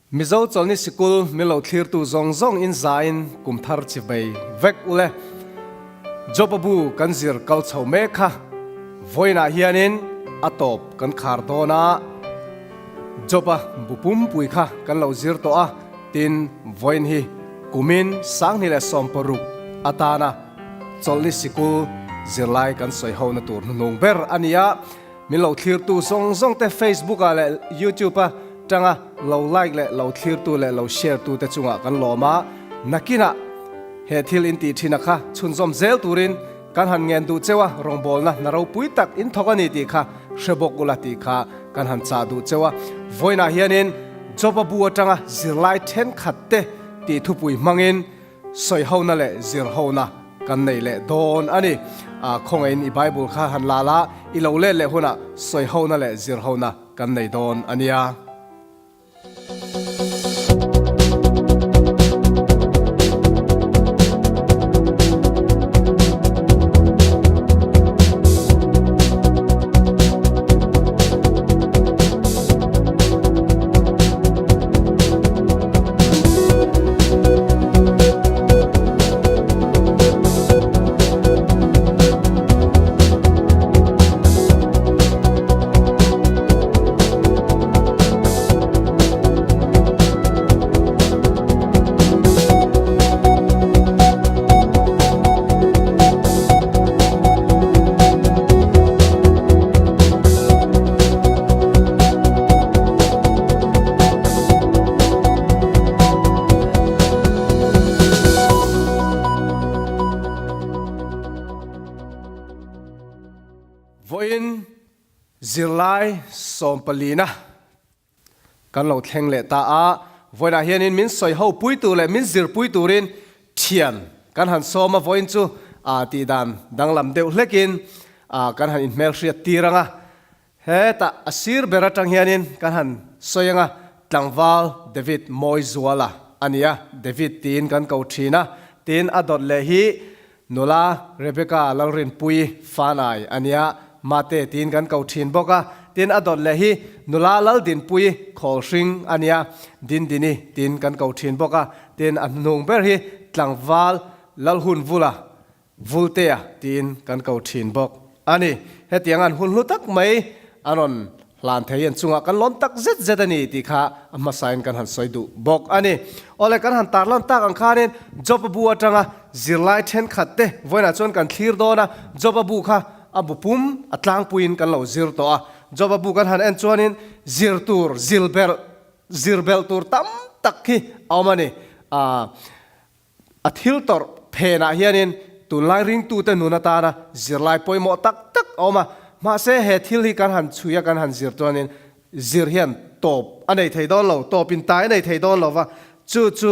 Mizo Chawlhni Sikul min lo thlirtu zawng zawng in zain kum thar chi bei vek ule. Job-a bu kan zir kal chho mek kha vawiinah hianin a tawp kan khar dawn a, Job-a bu pumpui kha kan lo zir tawh a, tin vawiin hi kumin 2016 atana Chawlhni Sikul zirlai kan sawi hona tur hnuhnung ber a ni a. Min lo thlirtu zawng zawng te Facebook ah leh YouTube a tanga lo like leh lo thlirtu leh lo share tu te chungah kan lawm a, nakinah he thil in tih thin a kha chhunzawm zel turin kan han ngen duh cheu a, rawngbawlna hna ropui tak in thawk a ni tih kha hre bawk ula tih kha kan han chah duh cheu a. Vawiinah hianin Job-a bu atanga zirlai thenkhat te tih thupui hmangin Sawihona leh zirhona kan nei leh dawn a ni. Khawngaihin i Bible kha han la la, i lo let leh hunah sawihona leh zirhona kan nei dawn a nia. Vawiin zirlai sawmpalina kan lo thleng leh ta a, vawiinah hianin min sawi ho pui tur leh min zirpui turin thian kan han sawm a, vawiin chu tihdan danglam deuh hlekin kan han inhmelhriat tir ang a. Hetah a sir ber atang hianin kan han sawi ang a, tlangval David Mawizuala a ni a, David tiin kan ko thin a, tin a dawt leh hi nula Rebecca Lalrinpuii Fanai a ni a, Mate tiin kan ko thin bawk a, tin a dawt leh hi nula Laldinpuii Khawlhring a ni a, Dindini tiin kan ko thin bawk a, tin a hnuhnung ber hi tlangval Lalhunvula Vultea tiin kan ko thin bawk a ni. Hetiang an hun hlu tak mai an rawn hlan thei hian chungah kan lawm tak zet zet a ni tih kha a hmasain kan han sawi duh bawk a ni. Awle kan han tarlan tak ang khanin Job-a bu atanga zirlai thenkhat te vawiinah chuan kan thlir dawn a, Job-a bu kha a bu pum a tlangpuiin kan lo zir tawh a. Job-a bu kan han en chuanin zir tur zilberh zir belh tur tam tak hi a awm a ni. A thil tawrh phenah hianin tunlai ringtute nun atana zirlai pawimawh tak tak a awm a, mahse he thil hi kan han chhui a kan han zir chuanin zir hian tawp a nei thei dawn lo, tawp in tai a nei thei dawn lo va, chu chu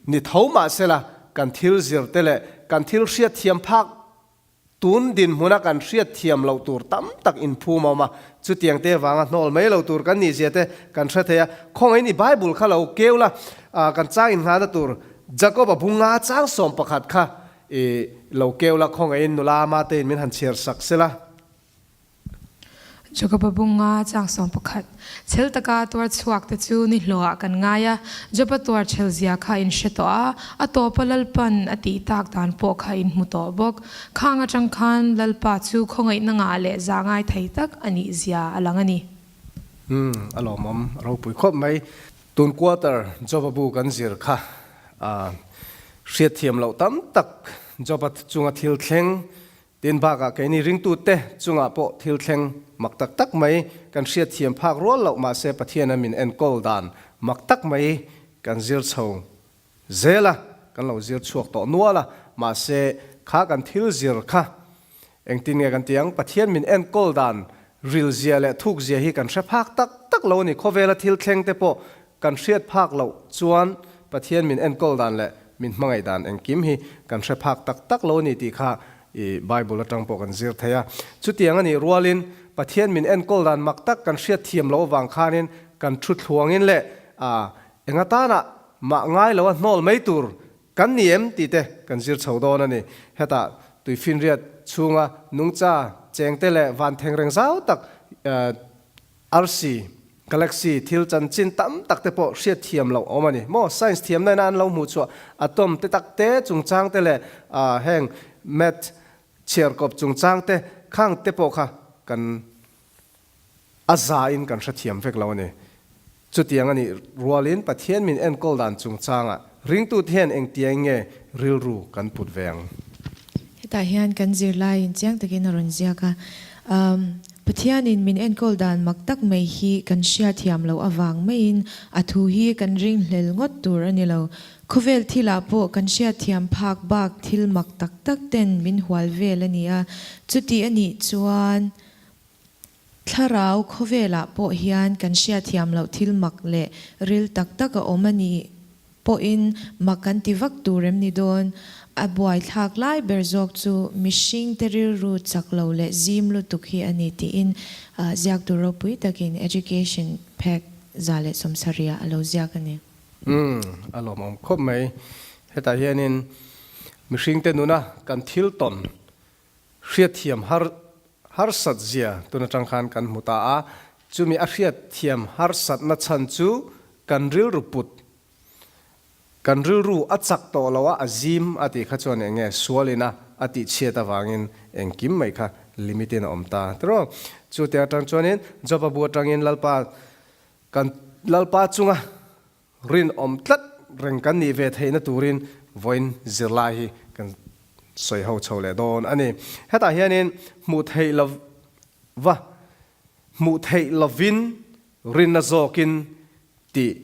ni tho mahsela kan thil zirte leh kan thil hriatthiam phak Tun dinhmuna kan hriatthiam loh tur tam tak inphum a awm a, chutiang te vanga hnawl mai lo tur kan nihzia te kan hre thei a. Khawngaihin i Bible kha lo keu la, kan chang inngahna tur Jakob-a bunga chang 11 kha i lo keu la, khawngaihin nula ama tein min han chhiar sak se la. Jakob-a bunga chang 11. Chhel taka tuar chhuak te chu ni hlawhah kan ngai a, Job-a tuar chhel zia kha in hre tawh a, a tawpa Lalpan a tih tak dan pawh kha in hmu tawh bawk. Khang atang khan Lalpa chu khawngaihna ngah leh zah ngai thei tak a nih zia a lang a ni. Umm, a lawmawm ropui khawp mai. Tun quarter Job-a bu kan zir kha hriatthiam loh tam tak Job-a chunga thil thleng Tin bakah keini ringtute chungah pawh thil thleng mak tak tak mai kan hriatthiam phak rual loh mahse Pathiana min enkawl dan mak tak mai kan zir chho zel a, kan lo zir chhuak tawh nual a, mahse kha kan thil zir kha engtin nge kan ti ang, Pathian min enkawl dan ril zia leh thuk zia hi kan hre phak tak tak lo a ni, khawvela thil thleng te pawh kan hriat phak loh chuan Pathian min enkawl dan leh Min hmangaih dan engkim hi kan hre phak tak tak lo a ni tih kha i Bible atang pawh kan zir thei a. Chutiang a nih rualin Pathian min enkawl dan mak tak kan hriat thiam loh avang khanin kan thu thluangin leh a eng atanah mah ngai lo a hnawl mai tur kan ni em tih te kan zir chho dawn a ni. Hetah tuifinriat chhunga nungcha chengte leh van thengreng zau tak arsi. Galaxy thil chanchin tam tak te pawh hriat thiam loh a awm a ni maw? Science thiamna ina an lo hmuh chhuah atom te tak te chungchang te leh heng math chhiarkawp chungchang te khang te pawh kha kan a zain kan hrethiam vek lo a ni. Chutiang a nih rualin Pathian min enkawl dan chungchangah ringtute hian engtiang nge rilru kan put ve ang? Hetah hian kan zirlaiin chiang takin a rawn ziak a, Pathianin min enkawl dan mak tak mai hi kan hriatthiam loh avang maiin a thu hi kan ringhlel ngawt tur a ni lo. Khawvel thilah pawh kan hriatthiam phak bak thil mak tak tak ten min hual vel a ni a, chuti a nih chuan Thlarau khawvelah pawh hian kan hriatthiam loh thil mak leh ril tak tak a awm a nih pawhin mak kan ti vak tur em ni dawn? A buaithlak lai ber zawk chu mihringte rilru chak lo leh zim lutuk hi a ni tiin ziaktu ropui takin Education phek 170 ah a lo ziak a ni. Umm, a lawmawm khawp mai. Hetah hianin mihringte nuna kan thil tawn Hriatthiam har harsat zia tun atang khan kan hmu ta a, chumi a hriatthiam harsatna chhan chu kan rilru put, kan rilru a chak tawh lo a, a zim a tih kha chuan eng nge sualin a a tihchhiat avangin engkim mai kha limit in a awm ta tiraw. Chutiang atang chuanin Job-a bu atangin Lalpa kan Lalpa chunga Rinawm tlat reng kan nih ve theihna turin vawiin zirlai hi kan sawi ho chho leh dawn a ni. Hetah hianin hmuh theih lo va, hmuh theih lovin rinna zawkin tih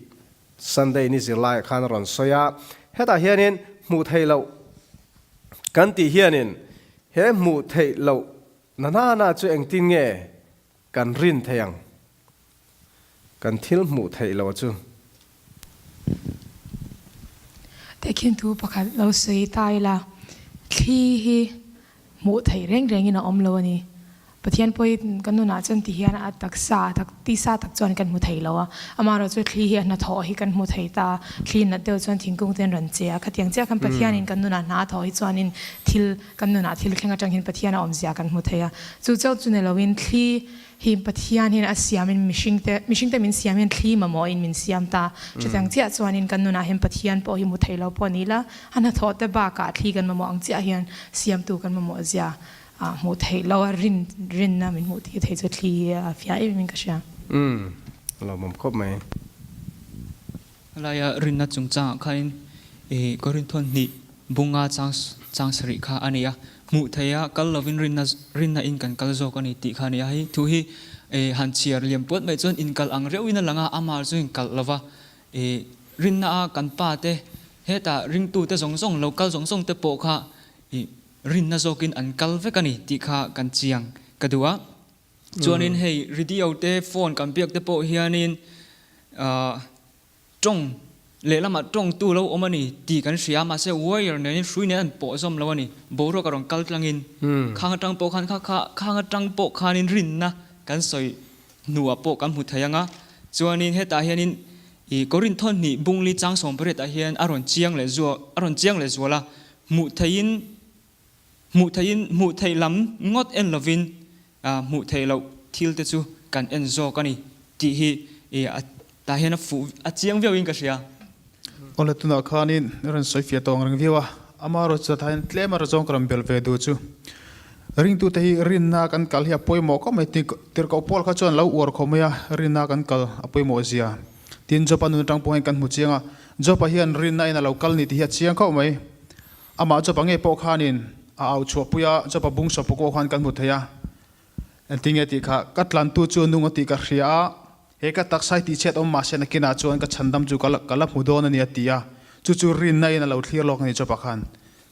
Sunday ni zirlaiah khan a rawn sawi a. Hetah hianin hmuh theih loh kan tih hianin he hmuh theih loh na nana chu engtin nge kan rin theih ang? Kan thil hmuh theih lo chu. Tehkhin thu pakhat lo sawi ta ila, thli hi hmuh theih reng rengin a awm lo a ni. Pathian pawhin kan nunah chuan ti hian a taksa tak tisa tak chuan kan hmu thei lo a, amaherawh chu thli hi a hnathawh hi kan hmu thei ta a, thli nat deuh chuan thingkung te an rawn che a, khatiang chiah khan Pathianin kan nunah hna a thawh hi chuanin thil kan nunah thil thleng atang hian Pathian a awmzia kan hmu thei a, chu chauh chu ni loin thli Hi Pathian hian a siamin mihringte mihringte min siam hian thli mamawhin min siam ta. Chutiang chiah chuanin kan nunah hian Pathian pawh hi mu thei lo pawh a ni la, a hnathawh te bakah thli kan mamawh ang chiah hian siamtu kan mamawh zia hmuh theih lo a, rin rinna min hmuh tir thei chu thli hi a fiah em em in ka hria. Umm, a lawmawm khawp mai. Helaia rinna chungchangah khanin ih Korinthawn hnih bunga chang chang sarih kha a ni a, hmuh theia kal lovin rinna rinna in kan kal zawk a ni tih kha a ni a. Hei thu hi ih han chhiar liam puat mai chuan inkal ang reuhin a lang a, amah chu inkal lova ih rinna a kan pa te hetah ringtute zawng zawng lo kal zawng zawng te pawh kha ih rinna zawkin an kal vek a ni tih kha kan chiang ka duh a. Chuanin hei radio te phone kan biak te pawh hianin tawng lehlamah tawng tu lo awm a ni tih kan hria a, mahse wire nenin hrui nen an pawh zawm lo a ni. Boruak a rawn kal tlangin khang atang pawh khan kha kha khang atang pawh khanin rinna kan sawi hnuah pawh kan hmu thei ang a. Chuanin hetah hianin ih Korinth hnih bungli chang 18 ah hian a rawn chiang leh zual a rawn chiang leh zual a, hmuh theihin Hmuh theihin hmuh theih lam ngawt en lovin hmuh theih loh thil te chu kan en zawk a ni tih hi a tah hian a fuh a chiang viauin ka hria. Awle tunah khanin i rawn sawi fiah tawh ang reng viau a, amaherawhchu chutah hian tlem a rawn zawng ka rawn bel ve duh chu. Ringtute hi rinna kan kal hi a pawimawh khawp mai, tirhkoh Paul kha chuan lo uar khawp mai a, rinna kan kal a pawimawh zia. Tin, Jopa nun atang pawh hian kan hmu chiang a, Jopa hian rinna in a lo kal ni tih hi a chiang khawp mai. Amah Jopa ngei pawh khanin a au chhuahpui a, Jopa bung sawp pawh khan kan hmu thei a. Engtin nge tih kha, ka tlantu chu nung a tih ka hria a, he ka taksa hi tihchhiat awm mahse nakinah chuan ka chhandam chu ka la hmu dawn a ni a ti a. Chu chu rinna in a lo thlir lawk a ni Jopa khan.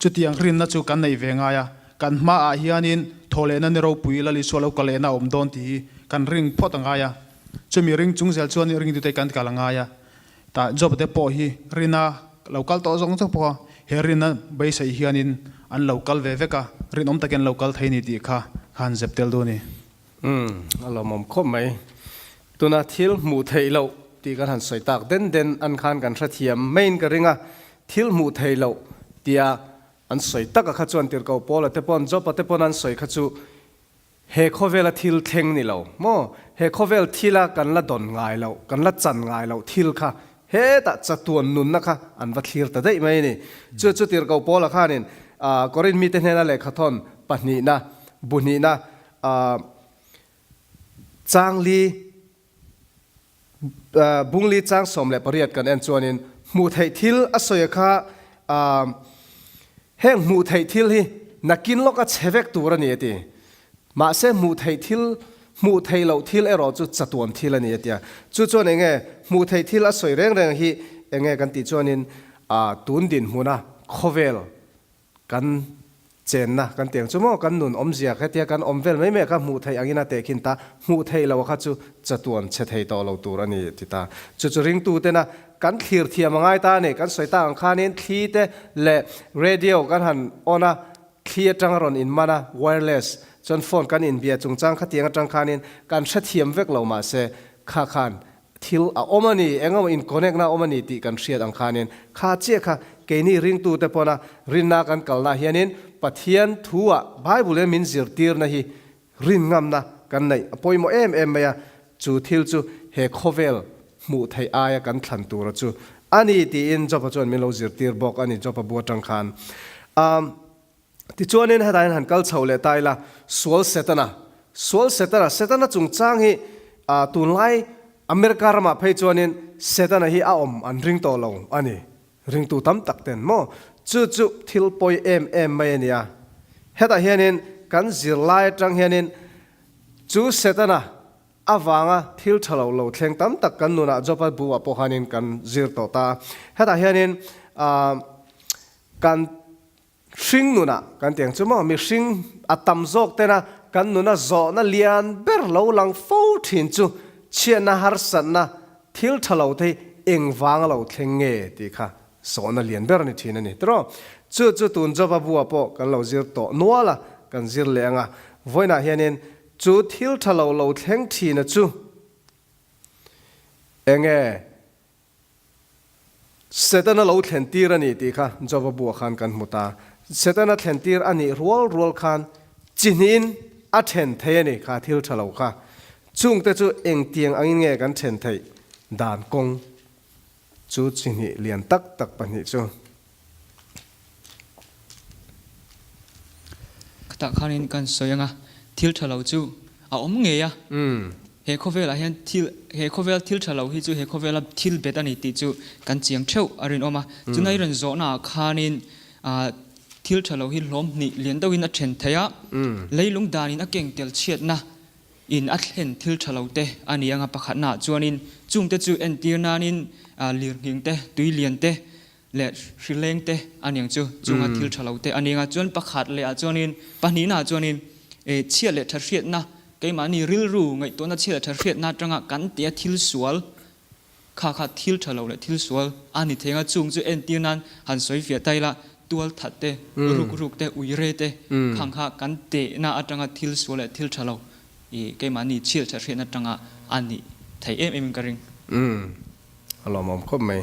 Chutiang rinna chu kan nei ve ngai a, kan hmaah hianin thawhlehna ni ropui Lal Isua lo kalehna a awm dawn tih hi kan ring phawt a ngai a. Chumi ring chung zel chuan ringtute kan kal a ngai a. Tah Job te pawh hi rina lo kal tawh zawng zawng pawh a, he rina beisei hianin an lo kal ve vek a, rinawm takin an lo kal thei ni tih kha kha han zep tel duh a ni. Umm, a lawmawm khawp mai. Tuna thil hmuh theih loh tih kan han sawi tak den den an khan kan hrethiam maiin ka ring a, thil hmuh theih loh tia an sawi taka kha chuan Tirhkoh Paula te pawn Job-a te pawn an sawi kha chu. He khawvela thil thleng ni lo maw? He khawvel thila kan la dawn ngai loh, kan la chan ngai loh thil kha hetah chatuan nunna kha an va thlir ta daih mai a ni. Chu chu Tirhkoh Paula khanin Korinth mite hnena lehkhathawn pahnihna, bu hnihna, changli, Bungli chang 18 kan en chuanin hmuh theih thil a sawi a kha heng hmuh theih thil hi nakin lawka chhe vek tur a ni a ti. Mahse hmuh theih thil hmuh theih loh thil erawh chu chatuan thil a ni a ti a. Chu chuan enge hmuh theih thil a sawi reng reng hi enge kan tih chuanin tun dinhmuna khawvel Kan chenna kan tih ang chu maw, kan nun awmzia hetia kan awm vel mai mai a kha hmuh theih angin a tehkhin ta, hmuh theih loh a kha chu chatuan chhe thei tawh lo tur a ni ti ta. Chu chu ringtutena kan thlir thiam a ngai ta a ni. Kan sawi tak ang khanin thli te leh radio kan han on a, thli atang a rawn inman a, wireless, chuan phone kan inbia chungchang khatiang atang khanin kan hrethiam vek lo mahse kha khan Thil a awm a ni, eng emaw in connect na a awm a ni tih kan hriat ang khanin kha chiah kha keini ringtute pawna rinna kan kalna hianin Pathian thu-ah Bible in min zirtirna hi rin ngamna kan neih a pawimawh em em mai a, chu thil chu he khawvel hmuh theih aia kan thlan tura chu a ni tiin Job-a chuan min lo zirtir bawk a ni Job-a bu atang khan. Tichuanin hetah hian han kal chho leh ta ila, sual Setana, sual Setana, Setana chungchang hi tunlai America ramah phei chuanin Setana hi a awm an ring tawh lo a ni, ringtu tam tak ten maw? Chu chu thil pawi em em mai a ni a. Hetah hianin kan zirlai atang hianin chu Setana avanga thil tha lo lo thleng tam tak kan nunah Jopa bu-ah pawh khanin kan zir tawh ta a. Hetah hianin kan Hring nunah kan tiang chu maw mihring a tam zawk tena kan nuna zawhna lian ber lo lang fo thin chu chhiatna harsatna thil tha lo te hi engvang a lo thleng nge tih kha zawhna lian ber a ni thin a ni tiraw. Chu chu tun Joba buah pawh kan lo zir tawh nual a, kan zir leh ang a, vawiinah hianin chu thil tha lo lo thleng thina chu enge Setana lo thlen tir a ni tih kha Jova buah khan kan hmu ta. Setana thlen tir a nih rual rual khan chi hnihin a then thei a ni kha thil tha lo kha. Chungte chu engtiang angin nge kan then theih dan kawng chu chi hnih lian tak tak pahnih chu. Khatah khanin kan sawi anga thil tha lo chu a awm ngei a. He khawvelah hian thil he khawvel thil tha lo hi chu he khawvela thil bet a ni tih chu kan chiang theuh a rinawm a. Chuna i rawn zawhnaah khanin thil tha lo hi hlawm hnih lian deuhin a then thei a. Leilung danin a keng tel chhiatna in a thlen thil tha lo te a ni anga pakhatnaah chuanin chungte chu entir nanin lirnghing te, tuilian te, leh hrileng te a niang chu chunga thil tha lo te a nia chuan pakhat leh ah chuanin pahnihna ah chuanin eh chhia leh tha hriatna keimahni rilru ngaihtuahna chhia leh tha hriatna atanga kan tia thil sual kha kha thil tha lo leh thil sual a ni thei anga chung chu entir nan han sawi fiah ta ila tual that te ruk ruk te uire te khang kha kan tehna atanga thil sual leh thil tha lo ih keimahni chhia leh tha hriatna atanga a nih thei em em in ka ring. A lawmawm khawp mai.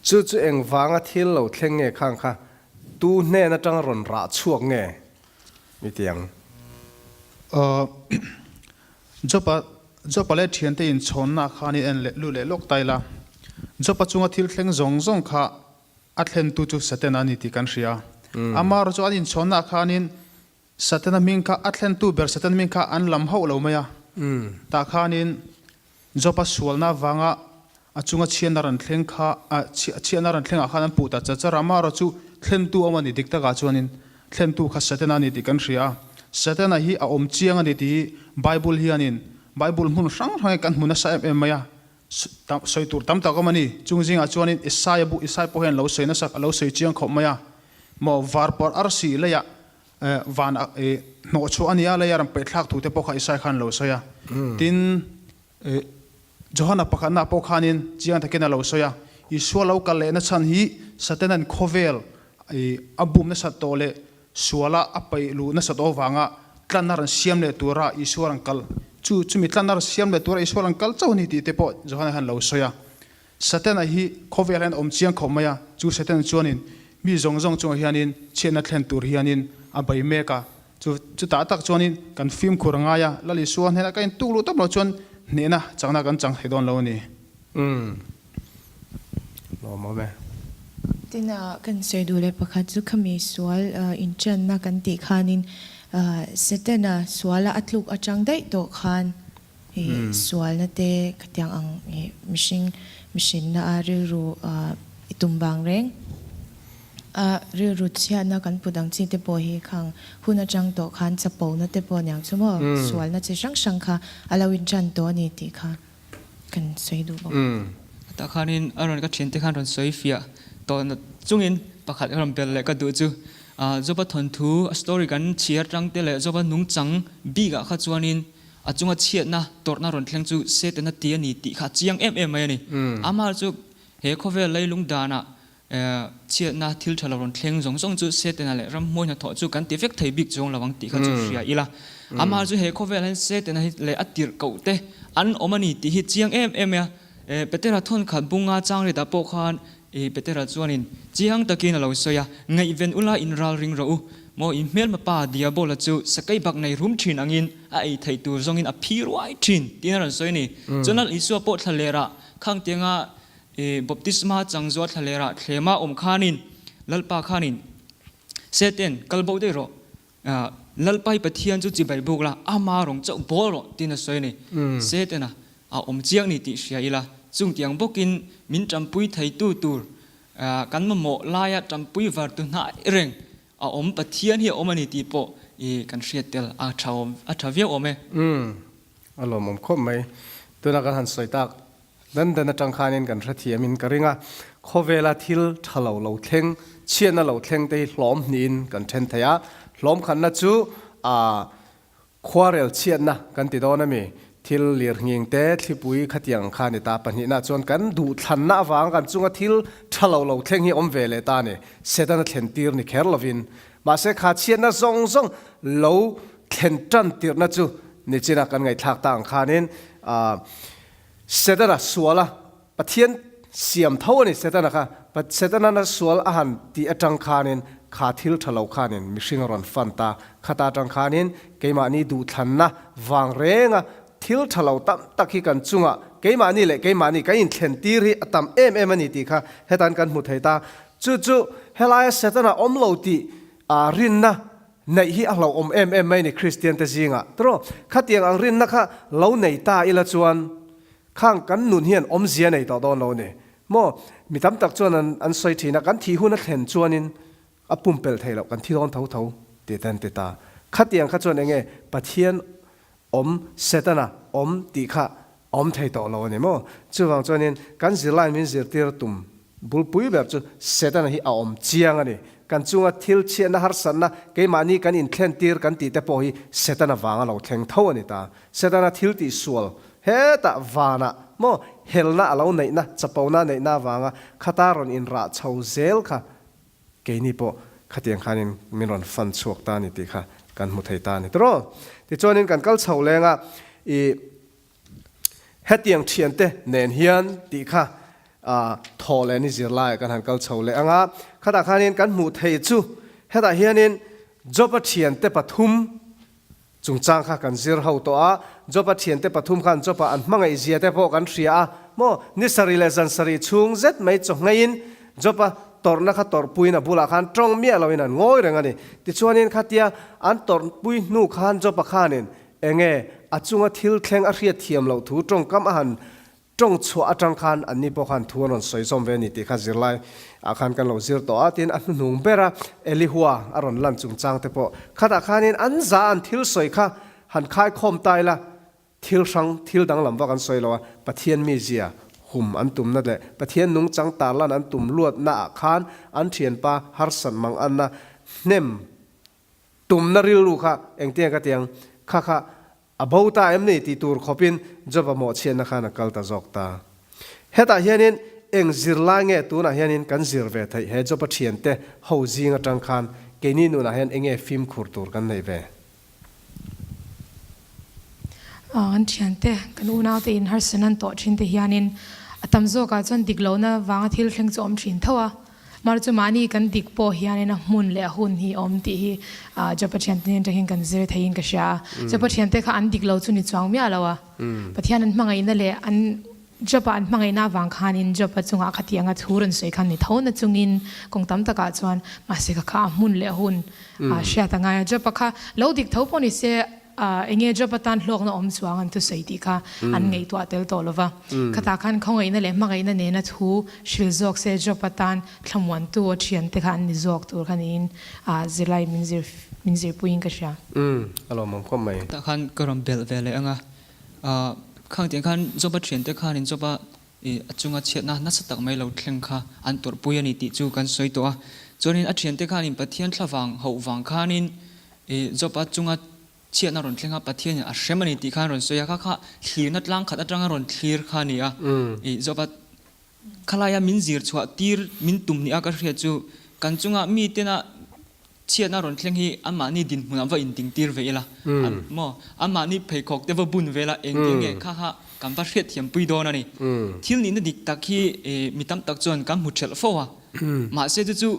Chu chu engvanga thil lo thleng nge khang kha tu hnen atanga rawn rah chhuak nge i ti ang? Jopa, Jopa leh thiante inchhawnna khan i en leh lu leh lawk ta ila. Jopa chunga thil thleng zawng zawng kha a thlentu chu Satana a ni tih kan hria. Amaherawhchu chu an inchhawnna khanin Satana hming kha a thlentu ber Satana hming kha an lam hauh lo mai a. Tah khanin Job-a sualna avanga a chunga chhiatna rawn thleng kha, chhiatna rawn thlengah khan an puh ta char char a. Amaherawhchu chu thlentu awm a ni dik takah chuanin thlentu kha Satana a ni tih kan hria a. Satana hi a awm chiang a ni tih hi Bible hianin Bible hmun hrang hrangin kan hmu nasa em em mai a. Sawi tur tam tak awm a ni. Chung zingah chuanin Isaia bu, Isai pawh hian lo sawi nasa, a lo sawi chiang khawp mai a. Maw varpawrh arsi leiah van hnawh chhuah a ni a, leia rawn paihthlak thu te pawh kha Isai khan a lo sawi a. Tin, Johana pakhatna pawh khanin chiang takin a lo sawi a, Isua lo kal lehna chhan hi Satanan khawvel a bum nasat tawh leh suala a paih luh nasat avanga tlanna rawn siam leh tura Isua rawn kal, chu chumi tlanna rawn siam leh tura Isua rawn kal chauh a ni tih te pawh Johana hian a lo sawi a. Satana hi khawvel hian a awm chiang khawp mai a, chu Satana chuanin mi zawng zawng chungah hianin chhiatna thlen tur hianin a bei mek a. Chu chutah tak chuanin kan fimkhur a ngai a, Lal Isua hnenah ka intuk luh tawp loh chuan hnehna chakna kan chang thei dawn lo a ni. Umm. Lawmawm e. Tin, kan sawi duh leh pakhat chu khami sual inṭanna kan tih khanin Setana suala a tluk aṭang daih tawh khan sualna te khatiang ang mihring mihrinna a rilru i tum vang reng a rilru chhiatna kan put ang chi te pawh hi khang hun aṭang tawh khan chapona te pawh aniang chu maw sualna chi hrang hrang kha a lo inṭan tawh a ni tih kha kan sawi duh bawk. Tah khanin a rawn ka thiante khan rawn sawi fiah tawh chungin pakhat ka rawn bel leh ka duh chu Joba thawnthu a story kan chhiar tang te leh Joba nungchang bikah kha chuanin a chunga chhiatna tawrhna rawn thleng chu Setana ti a ni tih kha a chiang em em mai a ni. Amah chu he khawvel leilung danah Chhiatna thil tha lo rawn thleng zawng zawng chu Setana leh ramhmuai hnathawh chu kan ti vek thei bik chuang lo ang tih kha chu hria ila. Amah chu he khawvel hian Setana hi leh a tirh koh te an awm a ni tih hi chiang em em mai a. Petera thawn khat bunga chang rit ah pawh khan Petera chuanin chiang takin a lo sawi a, Ngaihven ula in ral ring rawh u, maw in hmelma pa Diabola chu sakei bak nei rum thin angin a ei theih tur zawngin a phi ruai thin tiin a rawn sawi a ni. Chuan Lal Isua pawh thla lerah khang tianga I baptisma chang zuah thlalerah thlema awm khanin Lalpa khanin Satan kal bo daih rawh, Lalpa hi Pathian chu chibai buk la, ama rawng chauh bawl rawh tiin a sawi a ni. Satan-a a awm chiang ni tih hria ila, chungtiang bawkin min tanpui theitu tur kan mamawh laia tanpui vartu hnai reng a awm Pathian hi a awm a ni tih pawh i kan hriat tel a tha awm a tha viau awm e. Umm a lawmawm khawp mai. Tuna kan han sawi tak dan dan atang khanin kan hrethiamin ka ring a, khawvela thil tha lo lo thleng, chhiatna lo thleng te hi hlawm hnihin kan then thei a, hlawm khatna chu ah Khuarel chhiatna kan ti dawn a mi? Thil lirnghing te, thlipui khatiang kha a ni ta. Pahnihna chuan kan duhthlanna avanga kan chunga thil tha lo lo thleng hi awm ve leh ta a ni. Setana thlen tir ni kher lovin. Mahse kha chhiatna zawng zawng lo thlen tan tirhna chu nichina kan ngaihthlak ta ang khanin Setana suala Pathian siam tho a ni Setana kha. Setana na sual a han tih atang khanin kha thil tha lo khanin mihring a rawn fan ta. Khata atang khanin keimahni duhthlanna vang renga thil tha lo tam tak hi kan chungah keimahni leh keimahni kan inthlen tir hi a tam em em a ni tih kha hetan kan hmu thei ta. Chu chu helaia Setana awm lo tih rinna neih hi a hlauhawm em em mai a ni Kristian te zingah. Tiraw? Khatiang ang rinna kha lo nei ta ila chuan Khang kan nun hian awmzia nei tawh dawn lo a ni maw? Mi tam tak chuan an an sawi thin a, kan thih hun a thlen chuanin a pumpelh theih loh, kan thi dawn tho tho tih te an ti ta. Khatiang kha chuan enge Pathian awm, Setana awm tih kha a awm thei tawh lo a ni maw? Chuvang chuanin kan zirlai min zirtir tum bulpui ber chu Setana hi a awm chiang a ni. Kan chunga thil chhiatna harsatna keimahni kan inthlentir kan tih te pawh hi Setana vanga lo thleng tho a ni ta. Setana thil tih sual hetah vanah maw helna a lo neihna, chapona a neihna avanga khata rawn inrah chho zel kha keini pawh khatiang khanin min rawn fan chhuak ta a ni tih kha kan hmu thei ta a ni tawh. Tichuanin kan kal chho leng a, i hetiang thiante nen hian tih kha thaw leh ni zirlaiah kan han kal chho leh ang a, khatah khanin kan hmuh theih chu hetah hianin Job-a thiante pathum Chungchang kha kan zir ho tawh a, Job-a thiante pathum khan Job-a an hmangaih zia te pawh kan hria a, maw? Ni sarih leh zan sarih chhung zet mai chaw ngheiin Job-a tawrhna kha tawrhpuiin a bulah khan tawng miah loin an ngawi reng a ni. Tichuanin khatia an tawrhpui hnu khan Job-a khanin enge a chunga thil thleng a hriat thiam loh thu tawngkam a han Tawng chhuah atang khan anni pawh khan thu an rawn sawi zawm ve a ni tih kha zirlai ah khan kan lo zir tawh a, tin a hnuhnung ber a Elihua a rawn lan chungchang te pawh khatah khanin an za an thil sawi kha han khai khawm ta ila thil hrang thil danglam vak an sawi lo a, Pathian mizia hum an tumna leh Pathian nungchang tarlan an tum luatna ah khan an thianpa harsat mang anna hnem tumna rilru kha engtiang ka tiang kha kha A bo ta em ni tih tur khawpin Job-a mawhchhiatna khan a kal ta zawk ta. Hetah hianin eng zirlai nge tunah hianin kan zir ve theih he Job-a thiante ho zing atang khan keini nunah hian enge fimkhur tur kan neih ve? Kan thiante, kan unaute in harsatna an tawh thin te hianin a tam zawkah chuan dik lohna vanga thil thleng chu a awm thin tho a. Mar chu mahni kan dik pawh hianin a hmun leh a hun hi a awm tih hi Jopa thiante hnen atangin kan zir theiin ka hria a. Jopa thiante kha an dik lo chu ni chuang miah lo a. Pathian an hmangaihna leh an Jopa an hmangaihna avang khanin Jopa chungah khati anga thu rawn sawi khan ni tho na chungin kawng tam takah chuan mahse ka kha a hmun leh a hun hriat a ngai a. Jopa kha lo dik tho pawh ni se Eng nge job atan hlawkna awm chuang an thusawi tih kha an ngaihtuah tel tawh lo va. Khatah khan khawngaihna leh hmangaihna nena thu hril zawk se job atan thlamuantu a thiante kha an ni zawk tur kha niin zirlai min zir min zirpuiin ka hria. Umm, a lawmawm khawp mai. Tah khan ka rawn belh ve leh ang a, khang tiang khan job a thiante khanin job a a chunga chhiatna nasa tak mai lo thleng kha an tawrhpui a ni tih chu kan sawi tawh a. Chuanin a thiante khanin Pathian thlavang hauh vang khanin Job-a chunga chhiatna rawn thleng a, Pathianin a hrem a ni tih kha an rawn sawi a, kha kha thlirna tlang khat atanga rawn thlir kha a ni a. Job-a khalaia min zir chhuah tir min tum ni a ka hriat chu kan chunga mitena chhiatna rawn thleng hi anmahni dinhmunah va intingtir ve ila maw, anmahni pheikhawk te va bun ve ila engtin nge kha kha kan va hriatthiampui dawn a ni. Thil nihna dik tak hi mi tam tak chuan kan hmu ṭhelh fo a, mahse chu chu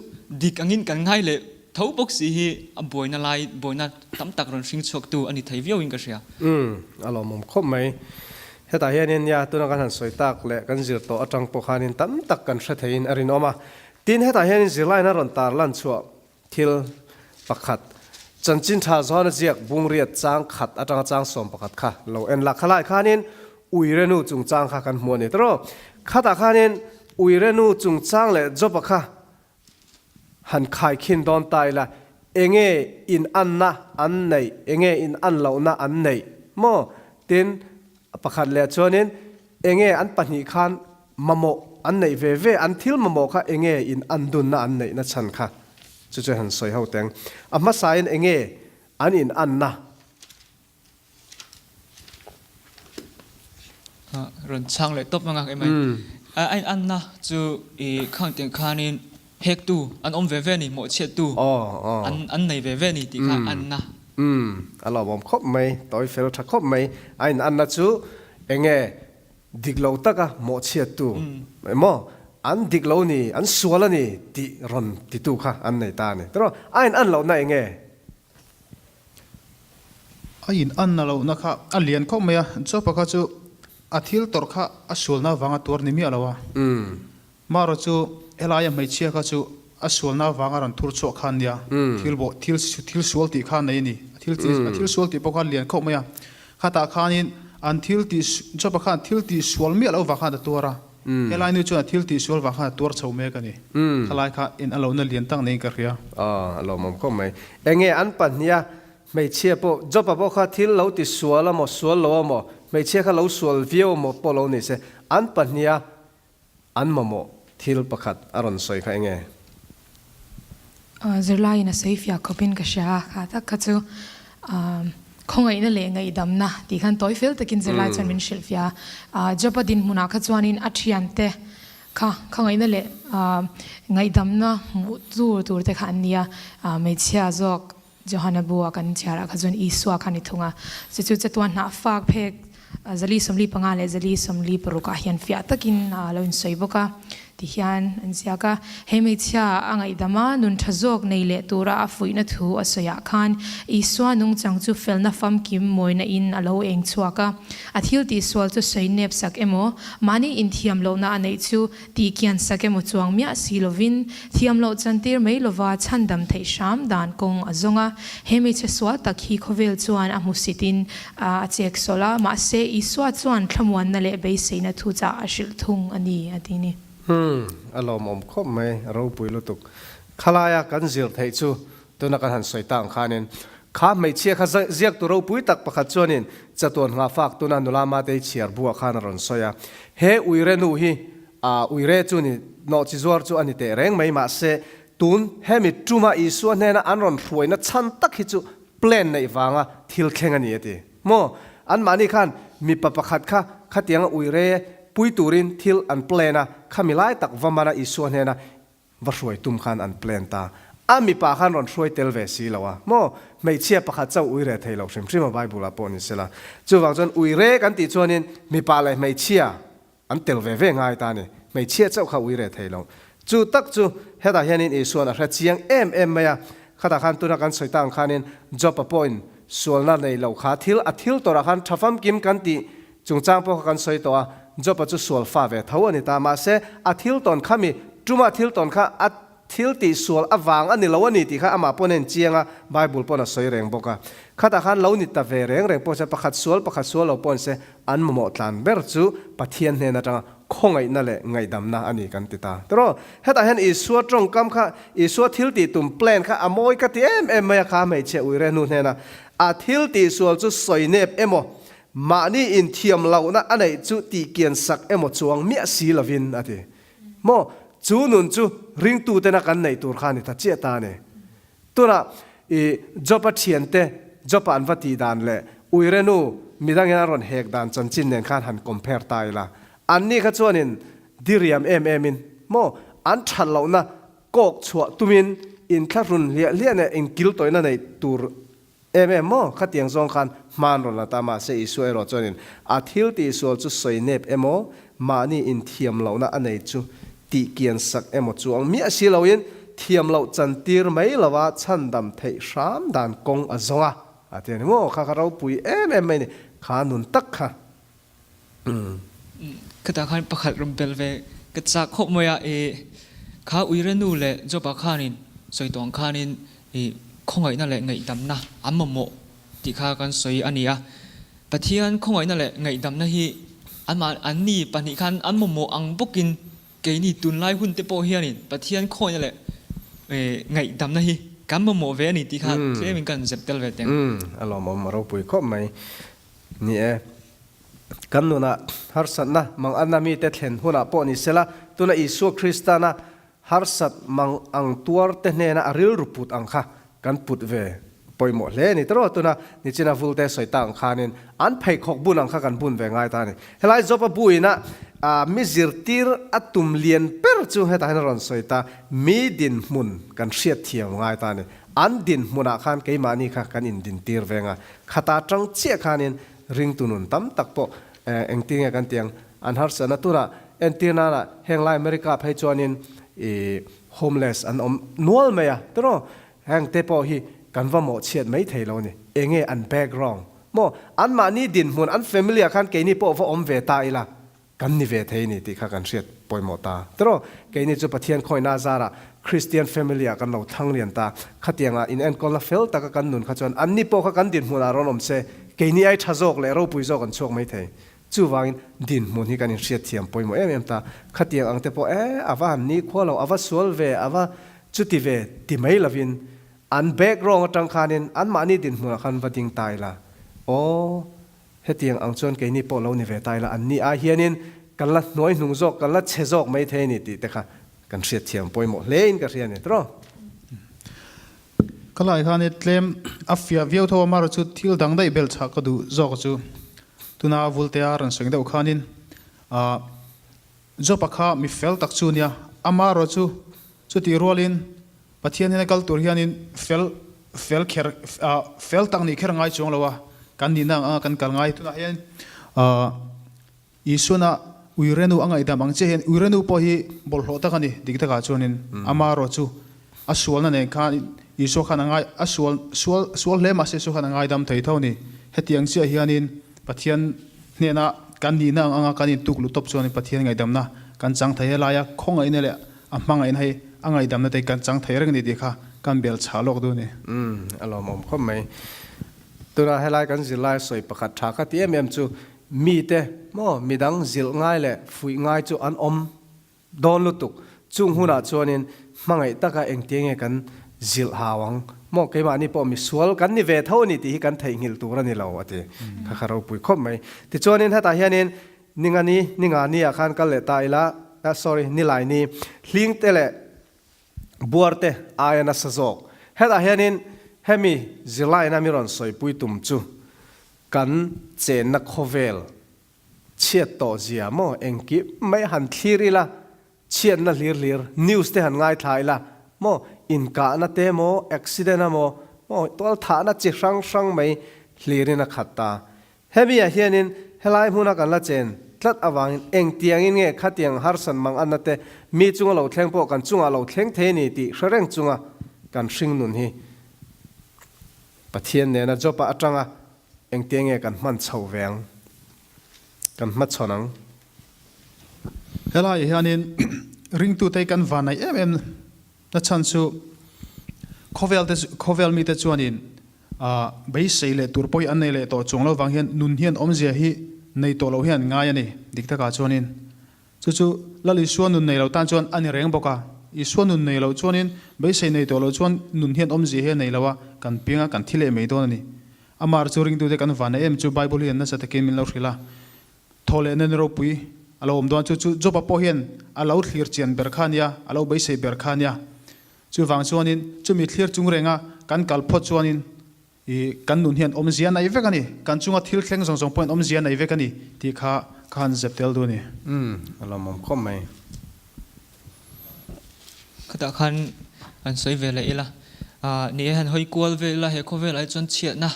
dik angin kan ngai leh Tho bawk si hi a buaina lai, buaina tam tak rawn hring chhuaktu a ni thei viauin ka hria. Umm, a lawmawm khawp mai. Hetah hianin nia tuna kan han sawi tak leh kan zir tawh atang pawh khanin tam tak kan hre theiin a rinawm a. Tin, hetah hianin zirlaina rawn tar lan chhuah thil pakhat, chanchin tha zawn a ziak bungriat chang khat atanga chang 11 kha lo en la. Khalai khanin Uirenu chungchang kha kan hmu a ni tawh. Khatah khanin Uirenu chungchang leh Job-a kha Han khaikhin dawn ta ila, enge in anna an neih, enge in an lohna an neih maw? Tin, pakhat leh chuanin enge an pahnih khan mamawh an neih ve ve, an thil mamawh kha enge in an dunna an neihna chhan kha chu chu han sawi ho teng. A hmasain enge an in anna? Rawn chhang leh tawp ang a emai. A in anna chu i khang tiang khanin hektu an awm ve ve a ni, mawhchhiattu an nei ve ve a ni tih kha anna. Umm, a lawmawm khawp mai, tawi fel tha khawp mai. A in anna chu enge dik lo taka mawhchhiattu emaw an dik lo ni, an sual a ni tih rawn titu kha an nei ta a ni. Tiraw? A in an lohna enge? A in an na lohna kha a lian khawp mai a, Jopa kha chu a thil tawrh kha a sualna avanga tuar ni miah lo a. Marawh chu helaia hmeichhia kha chu a sualna avanga rawn thur chhuah kha a nia, thil bawh thil thil sual tih kha a nei a ni. A thil tih a thil sual tih pawh kha a lian khawp mai a. Khatah khanin an thil tih Jopa khan thil tih sual miah loh vang khan a tuar a. Helai nu chuan a thil tih sual vang khan a tuar chho mek a ni. Khalai kha in a lohna lian tak niin ka hria. Aw, a lawmawm khawp mai. Enge an pahniha hmeichhia pawh, Job-a pawh kha thil lo ti sual a maw, sual lo a maw, hmeichhia kha lo sual viau a maw pawh lo ni se, an pahniha an mamawh thil pakhat a rawn sawi kha enge? Zirlaiin a sawi fiah khawpin ka hria a, kha tak kha chu khawngaihna leh ngaihdamna tih khan tawi fel takin zirlai chuan min hrilh fiah a. Job-a dinhmunah kha chuanin a thiante kha khawngaihna leh ngaihdamna hmuh tur tur te kha an ni a, hmeichhia zawk Johana bu-a kan chhiarah kha chuan Isua kha a ni thung a, chu chu chatuan hnah fak phek 445 leh 446 ah hian fiah takin a lo insawi bawk a, ti hian an ziak a. He hmeichhia a ngaihdam a, nun tha zawk nei leh tura a fuihna thu a sawiah khan Isua nungchang chu felna famkim mawina in a lo eng chhuak a. A thil tihsual chu sawi nep sak emaw, mahni inthiam lohna a neih chu Tih kian sak emaw chuang miah si lovin, thiam loh chantir mai lova chhandam theih hram dan kawng a zawng a. He hmeichhe sual tak hi khawvel chuan a hmusitin a chek sawlh a, mahse Isua chuan thlamuanna leh beiseina thu chah a hrilh thung a ni, a ti ni. Umm, a lawmawm khawp mai, a ropui lutuk. Khalaia kan zir theih chu tuna kan han sawi ta ang khanin, kha hmeichhia kha ziaktu ropui tak pakhat chuanin chatuan nghahfak tuna nula Matei chhiar buah khan a rawn sawi a. He uire nu hi uire chu ni nawhchi zuar chu a ni teh reng mai mahse tun hemi tuma Isua hnena an rawn hruaina chhan tak hi chu plan neih vanga thil thleng a ni a ti. Maw? Anmahni khan mipa pakhat kha khatianga uire pui turin thil an plan a, khami lai tak va mana Isua hnena Va hruai tum khan an plan ta. A mipa khan rawn hruai tel ve si lo a maw? Hmeichhia pakhat chauh ui reh thei lo hrim hrim a Bible ah pawh ni sela. Chuvang chuan ui reh kan tih chuanin mipa leh hmeichhia an tel ve ve ngai ta a ni. Hmeichhia chauh kha ui reh thei lo. Chu tak chu hetah hianin Isua'n a hre chiang em em mai a. Khatah khan tuna kan sawi tak ang khanin Job-a pawhin sualna nei lo kha thil a thil tawrah khan tha famkim kan tih chungchang pawh kha kan sawi tawh a. Job-a chu sual fa ve tho a ni ta. Mahse, a thil tawn kha mi tuma thil tawn kha a thil tih sual avang a ni lo a ni tih kha amah pawn a inchiang a, Bible pawn a sawi reng bawk a. Khatah khan lo ni ta ve reng reng pawh se, pakhat sual pakhat sual lo pawh se, an mamawh tlan ber chu Pathian hnen atanga khawngaihna leh ngaihdamna a ni kan ti ta. Tiraw? Hetah hian Isua tawngkam kha, Isua thil tih tum, plan, kha a mawi ka ti em em mai a, kha hmeichhia uire hnu hnena a thil tih sual chu sawi nep emaw, mahni inthiam lohna a neih chu tihkian sak emaw chuang miah si lovin a ti. Maw? Chu nun chu ringtutena kan neih tur kha a ni ta chiah ta a ni. Tunah i Job-a thiante Job-a an va tih dan leh uire nu midangin an rawn hek dan chanchin nen khan han compare ta ila. Anni kha chuanin diriam em emin maw an that lohna kawk chhuah tumin inthlahrun hliah hliah leh inkiltawihna neih tur Em em maw? Khatiang zawng khan hman rawn la ta mahse Isua erawh chuanin a thil tihsual chu sawi nep emaw, mahni inthiam lohna a nei chu tihkian sak emaw chuang miah si loin thiam loh chantir mai lova chhandam theih hram dan kawng a zawng a, a ti a ni maw? Kha kha ropui em em mai ni, kha nun tak kha. Khatah khan pakhat rawn bel ve ka chak khawp mai a, i kha uire nu leh Job-a khanin sawi tawh ang khanin i khawngaihna leh ngaihdamna an mamawh tih kha kan sawi a ni a. Pathian khawngaihna leh ngaihdamna hi anmah anni pahnih khan an mamawh ang bawkin keini tunlai hun te pawh hianin Pathian khawngaihna leh ngaihdamna hi kan mamawh ve a ni tih kha tlemin kan zep tel ve teng. A lawmawm a ropui khawp mai. Ni e. Kan nunah harsatna manganna mite thlen hunah pawh ni sela, tuna Isua Kristana harsat mang ang tuarte hnena a rilru put ang kha kan put ve pawimawh hle a ni. Tiraw tuna nichina vulte sawi tak ang khanin an pheikhawk bun ang kha kan bun ve ngai ta a ni. Helai Job-a buina mi zirtir a tum lian ber chu hetah hian a rawn sawi ta, mi dinhmun kan hriatthiam ngai ta a ni. An dinhmunah khan keimahni kha kan indintir veng a, Khata tang chiah khanin ringtu nun tam tak pawh engtin nge kan ti ang, an harsatna tunah entir nana heng lai America phei chuanin i homeless an awm nual mai a tiraw, heng te pawh hi kan va mawhchhiat mai thei lo a ni, enge an background maw anmahni dinhmun an family ah khan keini pawh va awm ve ta ila Kan ni ve thei ni tih kha kan hriat pawimawh ta. Tiraw, keini chu Pathian khawihna zarah Kristian family ah kan lo thlang lian ta. Khatiangah in enkawlna fel taka kan nun kha chuan anni pawh kha kan dinhmunah rawn awm se, keini ai tha zawk leh ropui zawk an chhuak mai thei. Chuvangin dinhmun hi kan inhriat thiam pawimawh em em ta. Khatiang ang te pawh e, a va han nikhua lo, a va sual ve, a va chuti ve ti mai lovin an background atang khanin anmahni dinhmunah khan va ding ta ila. Aw. Hetiang ang chuan keini pawh lo ni ve ta ila, anni ai hianin kan la hnuai hnung zawk, kan la chhe zawk mai thei a ni tih te kha kan hriatthiam pawimawh hlein ka hria a ni tiraw? Ka lai khan i tlem a fiah viau tho a, amaherawh chu thil dang daih belh chhah ka duh zawk chu tuna Vultea rawn sawi deuh khanin ah Job-a kha mi fel tak chu nia, amaherawh chu chutih rualin Pathian hian a kal tur hianin fel fel kher ah fel tak nih kher ngai chuang lo a, kan nihna ang anga kan kal ngai. Tunah hian ah Isuana uirenu a ngaihdam ang chiah hian uirenu pawh hi bawlhhlawh tak a ni dik takah chuanin amaherawh chu a sualna nen khan Isua khan a ngai a sual sual sual hle mahse Isua khan a ngaidam thei tho a ni. Hetiang chiah hianin Pathian hnena kan nihna ang anga kan intuk luh tawp chuanin Pathian ngaihdamna kan chang thei helaia khawngaihna leh A hmangaihna hi a ngaihdamna te kan chang thei reng a ni tih kha kan bel chhah lawk duh a ni. Umm, a lawmawm khawp mai. Tuna helai kan zirlai sawi pakhat tha kha ti em em chu mite maw midang zilh ngai leh fuih ngai chu an awm dawn lutuk. Chung hunah chuanin hmangaih taka engtia nge kan zilh hau ang maw keimahni pawh misual kan ni ve tho a ni tih hi kan theihnghilh tur a ni lo a ti. Kha kha ropui khawp mai. Tichuanin hetah hianin Ningani, Ningani ah khan kal leh ta ila, sorry, Nilaini, hling te leh buar te aia nasa zawk. Hetah hianin hemi zirlaina mi rawn sawipui tum chu kan chenna khawvel chhiat tawh zia maw engkim mai han thlir ila, chhiatna hlir hlir news te han ngaithla ila maw inkahna te maw accident a maw maw tualthahna chi hrang hrang mai hlirin a khat ta. Hemi ah hianin helai hmuna kan la chen tlat avangin engtiangin nge khatiang harsan mang anna te mi chunga lo thleng pawh kan chungah lo thleng thei a ni tih hre reng chunga kan hring nun hi Pathian nena Job-a atanga engtiang nge kan hman chho ve ang, kan hmachhawn ang. Helaiah hianin ringtute hi kan vanneih em em na chhan chu khawvel te khawvel mite chuanin beisei leh tur pawh hi an nei leh tawh chuang lo vang hian nun hian awmzia hi nei tawh loh hian an ngai a ni dik takah chuanin. Chu chu Lal Isua nun nei lo tan chuan a ni reng bawk a. Isua nun nei loh chuanin beisei nei tawh loh chuan nun hian awmzia hi a nei lo a, kan piang a, kan thi leh mai dawn a ni. Amar chu ringtute kan van em chu Bible hian nasa takin min lo hrilh a. Thaw leh nen ropui a lo awm dawn chu chu Job-a pawh hian a lo thlir chian ber kha a nia, a lo beisei ber kha a nia. Chuvang chuanin chumi thlir chung renga kan kal phawt chuanin I kan nun hian awmzia nei vek a ni, kan chunga thil thleng zawng zawng pawhin awmzia nei vek a ni tih kha ka han zep tel duh a ni. Umm, a lawmawm khawp mai. Khatah khan han sawi ve leh ila, ni e han hawi kual ve ila he khawvelah hi chuan chhiatna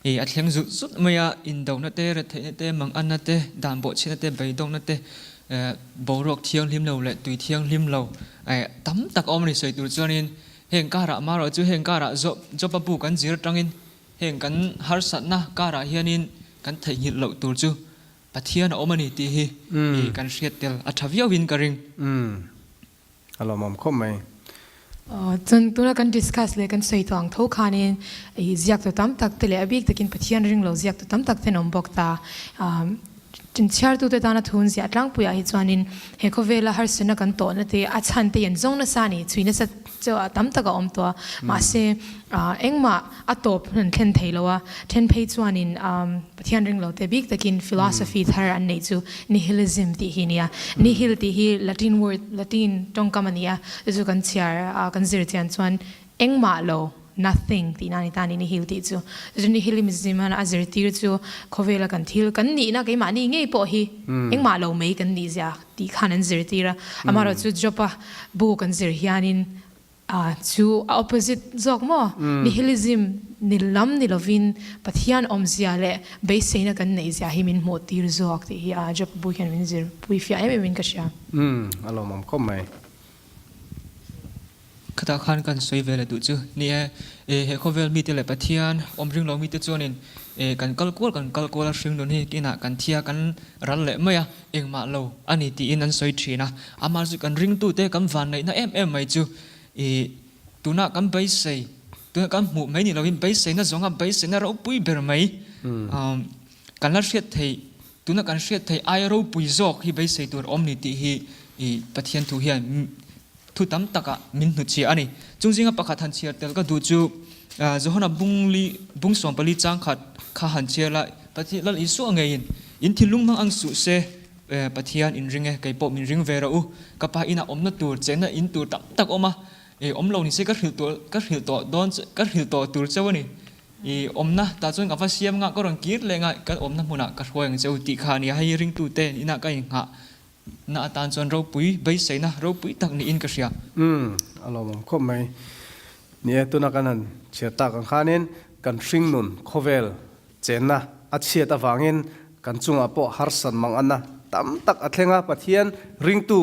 i a thleng zut zut mai a, indohna te, retheihna te, manganna te, dan bawhchhiatna te, beidawkna te, boruak thianghlim lo leh tui thianghlim lo tam tak a awm a ni sawi tur chuanin Heng karah marawh chu heng karah Job Job-a bu kan zir atangin heng kan harsatna karah hianin kan theihnghilh loh tur chu Pathian a awm a ni tih hi kan hriat tel a tha viauin ka ring. Umm a lawmawm khawp mai. Chuan tuna kan discuss leh kan sawi tawh ang tho khanin i ziaktu tam tak te leh a bik takin Pathian ring lo ziaktu tam tak ten awm bawk ta. Chhiartute tana thun ziah tlangpuiah hi chuanin he khawvela harsatna kan tawhna te, a chhan te hian zawng nasa a ni, chhui nasa chu a tam tak a awm tawh a, mahse engmah a tawp an thlen thei lo a, then phei chuanin Pathian ring lo te bik takin philosophy thar an neih chu nihilism tih hi a ni a, nihil tih hi Latin word, Latin tawngkam a ni a, chu chu kan chhiar kan zir chian chuan Engmah lo, nothing, tihna a ni ta a ni, nihil tih chu. Chu nihilism a zirtir chu khawvela kan thil kan nihna keimahni ngei pawh hi engmah lo mai kan nih zia tih khan an zirtir a. Amaherawhchu chu Job-a bu kan zir hianin chu a opposite zawk maw? Nihilism ni lam ni lovin Pathian awmzia leh beiseina kan neih zia hi min hmuhtir zawk tih hi Job-a bu hian min zirpui fiah em em in ka hria. Umm, a lawmawm khawp mai. Khatah khan kan sawi ve leh duh chu ni e, e he khawvel mite leh Pathian awm ring lo mite chuanin e kan kal kual kan kal kual a hring nun hi kinah kan thia kan ral leh mai a, engmah lo a ni tiin an sawi thin a. Amah chu kan ringtute kan vanneihna em em mai chu e tunah kan beisei tunah kan hmuh mai ni loin beiseina zawnga beiseina ropui ber mai kan la hriat theih tuna kan hriat theih aia ropui zawk hi beisei tur awm ni tih hi i Pathian thu hian Thu tam takah min hnutchhiah a ni. Chung zinga pakhat han chhiar tel ka duh chu Johana bung li bung 14 chang khat kha han chhiar la, Pathian Lal Isua ngeiin in thinlung hmang ang suh se, Pathian in ring e, kei pawh min ring ve rawh u, ka pa inah awmna tur chenna in tur tam tak awm a, awm lo ni se ka hrilh tawh ka hrilh tawh dawn ka hrilh tawh tur cheu a ni. I awmna tah chuan ka va siam nga ka rawn kir leh nga kan awmna hmunah ka hruai ang cheu tih kha a ni a, hei ringtute inah ka inghah Na atan chuan ropui beiseina ropui tak niin ka hria. Umm, a lawmawm khawp mai. Ni e, tuna kan han chhiar tak ang khanin kan hringnun khawvel chenna a chhiat avangin kan chungah pawh harsat manganna tam tak a thleng a, Pathian ringtu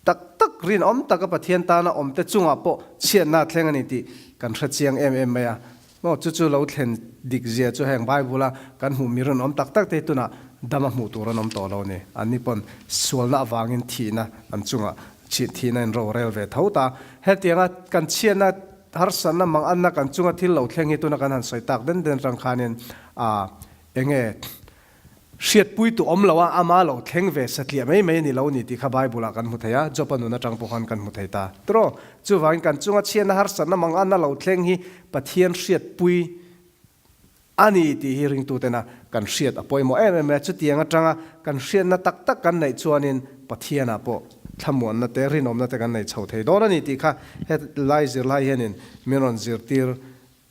tak tak rinawm taka Pathian tana awmte chungah pawh chhiatna a thleng a ni tih kan hre chiang em em mai a. Maw, chu chu lo thlen dik zia chu heng Bible a kan hmuh mi rinawm tak tak te hi tunah dam a hmuh tur an awm tawh lo ni. Anni pawn sualna avangin thihna an chungah chhih thihna in ro rel ve tho ta. Hetianga kan chhiatna harsatna manganna kan chunga thil lo thleng hi tuna kan han sawi tak den den atang khanin a enge Hriatpui tu awm lo a, ama lo thleng ve satliah mai mai a ni lo ni tih kha Bible-ah kan hmu thei a, Job-a nun atang pawh khan kan hmu thei ta. Tiraw? Chuvangin kan chunga chhiatna harsatna manganna lo thleng hi Pathian hriatpui a ni tih hi ringtutena kan hriat a pawimawh em em a, chutiang atanga kan hriatna tak tak kan neih chuanin Pathianah pawh thlamuanna te, rinawmna te kan nei chho thei dawn a ni tih kha helai zirlai hianin min rawn zirtir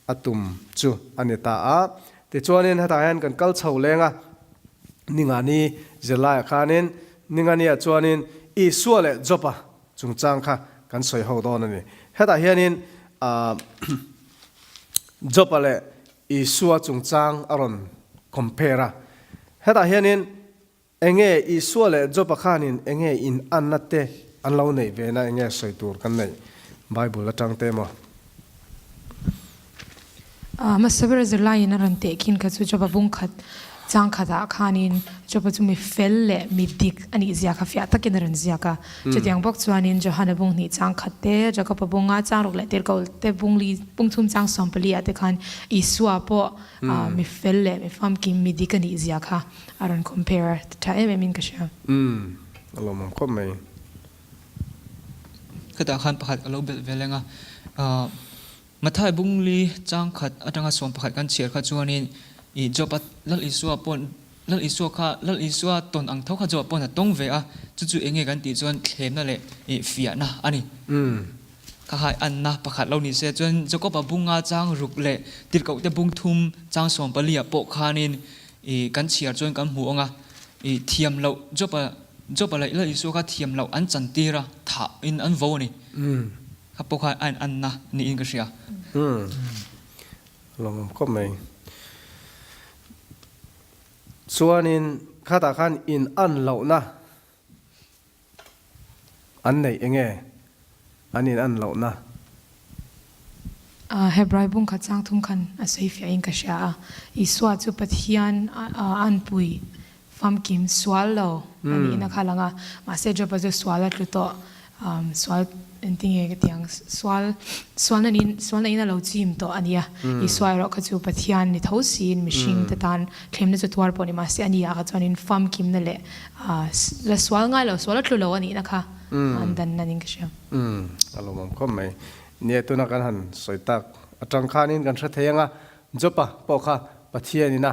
a tum chu a ni ta a. Tichuanin hetah hian kan kal chho leng a, Ningani zirlaiah khanin Ninganiah chuanin Isua leh Job-a chungchang kha kan sawi ho dawn a ni. Hetah hianin Job-a leh Isua chungchang a rawn compare a. Hetah hianin. Enge Isua leh Job-a khanin enge in anna te an lo neih ve na enge sawi tur kan neih Bible atang te maw? Hmasa ber zirlaiin a rawn teh khin kha chu Job-a bung khat chang khatah khanin Job-a chu mi fel leh mi dik a nih zia kha fiah takin a rawn ziak a. Chutiang bawk chuanin Johana bung hnih chang khat te, Jakob-a bunga chang ruk leh tirhkoh te bung li bung thum chang 14 ah te khan Isua pawh mi fel leh mi famkim mi dik a nih zia kha A rawn compare tha em em in ka hria. Umm a lawmawm khawp mai. Khatah khan pakhat ka lo belh ve leng a, Mathai Bungli chang khat atanga 11 kan chhiar kha chuanin i Job a Lal Isua pawn Lal Isua kha Lal Isua tawn ang tho kha Job pawn a tawng ve a, chu chu enge kan tih chuan thlemna leh i fiahna a ni. Kha hai anna pakhat lo ni se chuan Jakob-a bunga chang ruk leh tirhkohte bung thum chang 14 ah pawh khanin I kan chhiar chuan kan hmu ang a, i thiam loh Job-a Job-a leh Lal Isua kha thiam loh an chantir a, thah in an vo a ni. Kha pawh kha a in anna niin ka hria. Umm. Lawmawm khawp mai. Chuanin khatah khan in an lohna An neih enge? An in an lohna. Hebrai bung khat chang thum khan a sawi fiah in ka hria a, Isua chu Pathian anpui famkim sual lo a niin a kha lang a, mahse Job-a chu sual a tlu tawh, sual engtinge ka ti ang, sual sualna niin sualna in a lo chim tawh a nia, Isua erawh kha chu Pathian ni tho siin mihring te tan thlemna chu tuar pawh ni mahse a ni ah kha chuanin famkimna leh La sual ngai lo, sual a tlu lo a nihna kha an dan nan in ka hria. Umm, a lawmawm khawp mai. Nia, tuna kan han sawi tak atang khanin kan hre thei anga, Jopa pawh kha Pathianin a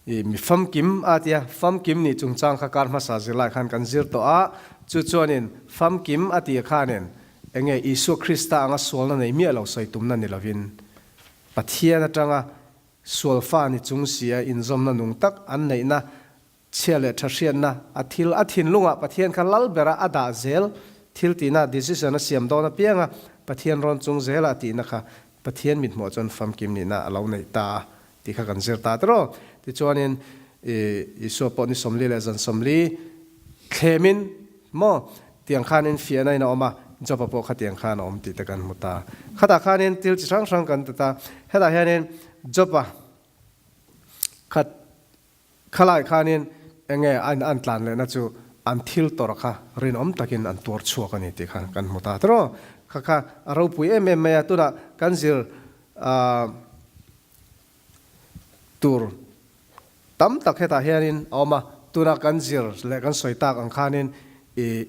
i mi famkim a tia, famkim nih chungchang kha kar hmasa zirlai khan kan zir tawh a, chu chuanin famkim a tih khanin enge Isua Krista anga sualna nei miah lo sawi tumna ni lovin Pathian atanga sualfa ni chung sia inzawmna nung tak an neihna Chhia leh tha hriatna, a thil, a thinlungah Pathian kha lal bera a dah zel thil tihna, decision, a siam dawn apianga Pathian rawn chung zela a tihna kha Pathian mithmuah chuan famkim nihna a lo neih ta a tih kha kan zir ta tiraw. Tichuanin i Isua pawh ni 40 leh zan 40 thlemin maw tiang khanin fiahna in a awm a, Job-a pawh kha tiang khan a awm tih te kan hmu ta. Khatah khanin thil chi hrang hrang kan ti ta. Hetah hianin Job-a khat Khalai khanin enge a in an tlan lehna chu an thil tawrh kha rinawm takin an tuar chhuak a ni tih kha kan hmu ta tiraw. Kha kha a ropui em em mai a, tunah kan zir tur tam tak hetah hianin a awm a, tuna kan zir leh kan sawi tak ang khanin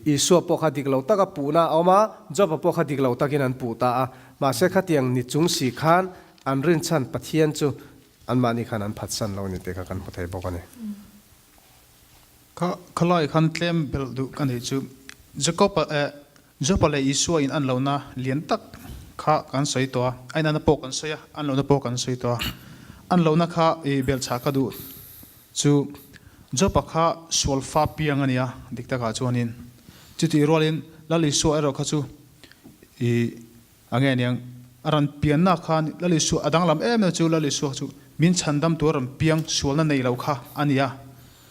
Isua pawh kha dik lo taka puhna a awm a, Job-a pawh kha dik lo takin an puh ta a, mahse khatiang ni chung si khan an rinchhan Pathian chu Anmahni khan an phatsan lo ni tih kha kan hmu thei bawk a ni. Kha khalai khan tlem belh duh ka nih chu Jacob-a eh Job-a leh Isua in an lohna lian tak kha kan sawi tawh a, a inanna pawh kan sawi a, an lohna pawh kan sawi tawh a. An lohna kha i belh chhah ka duh chu Job-a kha sual fa piang a nia dik takah chuanin chutih rualin Lal Isua erawh kha chu i A nge aniang, a rawn pianna khan Lal Isua a danglam em em chu Lal Isua chu min chhandam tur a rawn piang sualna nei lo kha a ni a.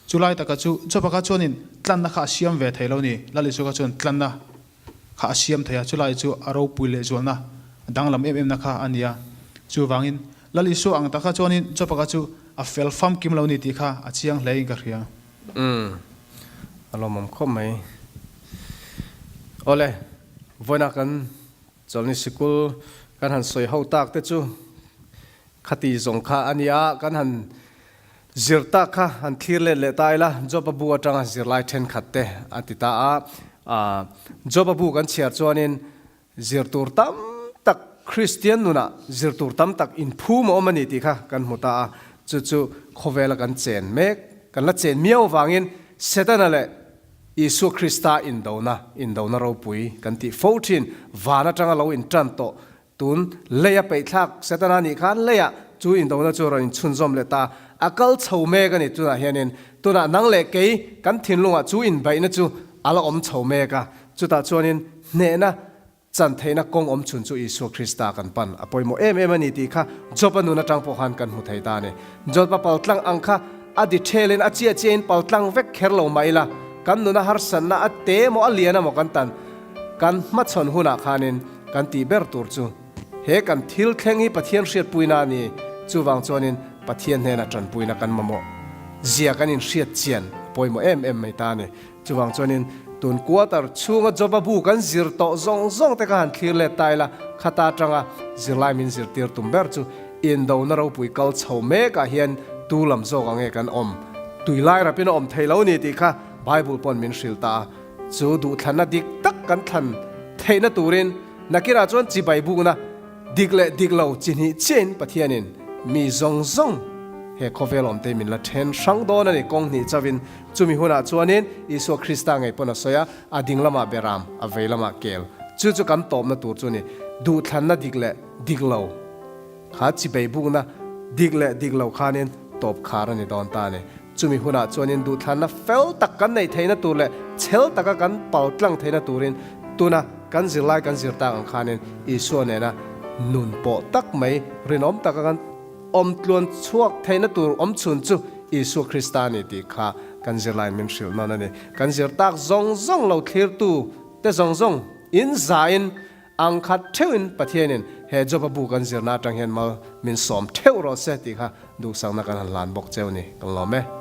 Chu lai taka chu Joba kha chuanin tlanna kha a siam ve thei lo ni. Lal Isua kha chuan tlanna kha a siam thei a, chu lai chu a ropui lehzualna a danglam em emna kha a ni a. Chuvangin Lal Isua ang tak kha chuanin Joba kha chu a fel famkim lo ni tih kha a chiang hle in ka hria. Umm, a lawmawm khawp mai. Awle, vawiinah kan Chawlhni sikul kan han sawi ho tak te chu khati zawng kha a nia, kan han zir tak kha han thlir let leh ta ila, Job-a bu atanga zirlai thenkhat te a ti ta a. Job-a bu kan chhiar chuanin zir tur tam tak Kristian nunah zir tur tam tak inphum a awm a ni tih kha kan hmu ta a, chu chu khawvela kan chen mek, kan la chen miau avangin Setana leh Isua Krista indona, indona ropui kan tih fo thin, van atanga lo intan tawh, tun leia peihthlak Setana nih khan leiah chu indona chu rawn inchhunzawm leh ta, a kal chho mek a ni. Tunah hianin, tunah nang leh kei kan thinlungah chu inbeihna chu a la awm chho mek a, chutah chuanin hnehna Chan theihna kawng awm chhun chu Isua Krista kan pan a pawimawh em em a ni tih kha Job-a nun atang pawh khan kan hmu thei ta a ni. Job-a pal tlang ang kha A detail in a chiah chiah in paltlang vek kher lo mah ila, kan nuna harsatna a te emaw a lian emaw kan tan kan hmachhawn hunah khanin kan tih ber tur chu he kan thil thleng hi Pathian hriatpuina a ni. Chuvang chuanin Pathian hnena tanpuina kan mamawh zia kan inhriat chian a pawimawh em em mai ta a ni. Chuvang chuanin tun quarter chhunga Joba bu kan zir tawh zawng zawng te kha han thlir let ta ila, khata atanga zirlai min zirtir tum ber chu indona ropui kal chho mekah hian tu lam zawk ang nge kan awm? Tui lai rapin a awm thei lo ni tih kha Bible pawn min hrilh ta a, chu duhthlanna dik tak kan thlan theihna turin nakinah chuan chibai bukna Dik leh dik lo chi hnih chiahin Pathianin mi zawng zawng he khawvel awmte min la then hrang dawn a ni. Kawng hnih chauhin chumi hunah chuanin Isua Krista ngei pawn a sawi a, a ding lamah beram, a vei lamah kel. Chu chu kan tawpna tur chu a ni. Duhthlanna dik leh dik lo kha chi beibukna dik leh dik lo khanin tawp khar a ni dawn ta a ni. Chumi hunah chuanin duhthlanna fel tak kan neih theihna tur leh chhel taka kan pal tlang theihna turin tuna kan zirlai kan zir tak ang khanin Isua nena nun pawh tak mai rinawm taka kan awm tluan chhuak theihna tur awm chhun chu Isua Krista a ni tih kha kan zirlaiin min hrilh nawn a ni. Kan zir tak zawng zawng lo thlirtu te zawng zawng in zain Ang khat theuhin Pathianin he Job-a bu kan zirna atang hian mal min sawm theuh rawh se tih kha duhsakna kan han hlan bawk cheu ni. Kan lawm e.